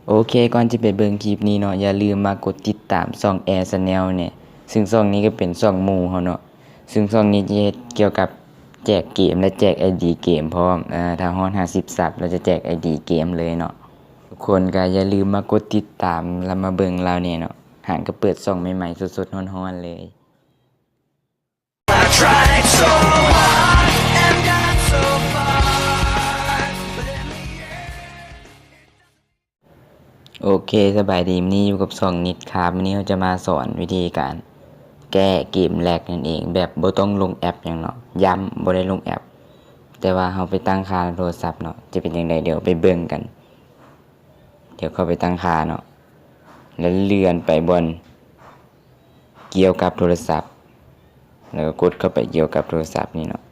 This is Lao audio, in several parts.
ໂອເຄ ກ່ອນຈະໄປເບິ່ງຄລິບນີ້ເນາະ ຢ່າລືມມາກົດຕິດຕາມຊ່ອງ Air Channel ແດ່ ຊຶ່ງຊ່ອງນີ້ກໍເປັນຊ່ອງໝູ່ເຮົາເນາະ ຊຶ່ງຊ່ອງນີ້ຈະເຮັດກ່ຽວກັບແຈກເກມ ແລະ ແຈກ ID ເກມພ້ອມ ອາ ຖ້າຮອດຫ້າສິບຊັບ ລາວຈະແຈກ ID ເກມເລີຍເນາະ. ທຸກຄົນກໍຢ່າລືມມາກົດຕິດຕາມ ແລ້ວມາເບິ່ງລາວແດ່ເນາະ ຫາງກໍເປີດຊ່ອງໃໝ່ໆ ສົດໆ ຮ້ອນໆ ເລີຍ. ໂອເຄ ສະບາຍດີ ມື້ນີ້ຢູ່ກັບຊ່ອງນິດຄາບ ມື້ນີ້ເຮົາຈະມາສອນວິທີການແກ້ເກມແລັກນັ້ນເອງ ແບບບໍ່ຕ້ອງລົງແອັບຫຍັງເນາະ ຢ້ຳບໍ່ໄດ້ລົງແອັບ ແຕ່ວ່າເຮົາໄປຕັ້ງຄ່າໃນໂທລະສັບເນາະ ຈະເປັນຈັ່ງໃດ ດຽວໄປເບິ່ງກັນ. ດຽວເຂົ້າໄປຕັ້ງຄ່າເນາະ ແລ້ວເລື່ອນໄປບ່ອນກ່ຽວກັບໂທລະສັບ ແລ້ວກໍກົດເຂົ້າໄປກ່ຽວກັບໂທລະສັບນີ້ເນາະ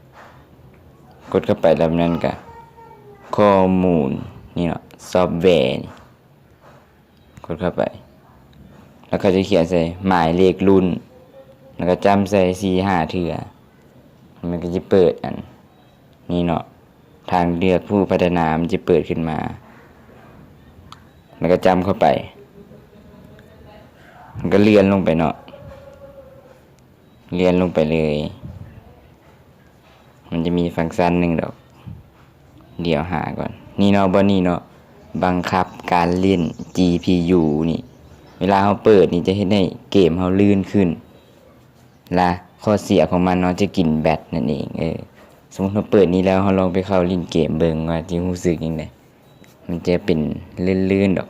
ກົດເຂົ້າໄປ ແລ້ວນັ້ນກະຂໍ້ມູນນີ້ເນາະ ຊອບແວນີ້ ກົດເຂົ້າໄປ ແລ້ວເຂົາຈະຂຽນໃສ່ໝາຍເລກລຸ້ນ ແລ້ວກໍຈ້ຳໃສ່ສີ່ຫ້າເທື່ອ ມັນກໍຈະເປີດອັນນີ້ເນາະ ທາງເລືອກຜູ້ພັດທະນາມັນຈະເປີດຂຶ້ນມາ ແລ້ວກໍຈ້ຳເຂົ້າໄປ ແລ້ວກໍເລື່ອນລົງໄປເນາະ ເລື່ອນລົງໄປເລີຍ ມັນຈະມີຟັງຊັນໜຶ່ງດອກ ດຽວຫາກ່ອນ ນີ້ເນາະ ບ່ອນນີ້ເນາະ ບັງຄັບການຫຼິ້ນ GPU ນີ້ ເວລາເຮົາເປີດນີ້ຈະເຮັດໃຫ້ເກມເຮົາລື່ນຂຶ້ນ ລະຂໍ້ເສຍຂອງມັນເນາະ ຈະກິນແບັດນັ້ນເອງ ເອີ ສົມມຸດເຮົາເປີດນີ້ແລ້ວ ເຮົາລອງໄປເຂົ້າຫຼິ້ນເກມເບິ່ງວ່າຈະຮູ້ສຶກຈັ່ງໃດ ມັນຈະເປັນລື່ນໆດອກ.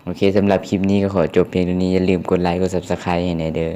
ໂອເຄ ສຳລັບຄລິບນີ້ກໍຂໍຈົບພຽງເທົ່ານີ້ ຢ່າລືມກົດໄລ ກົດ Subscribe ໃຫ້ແດ່ເດີ.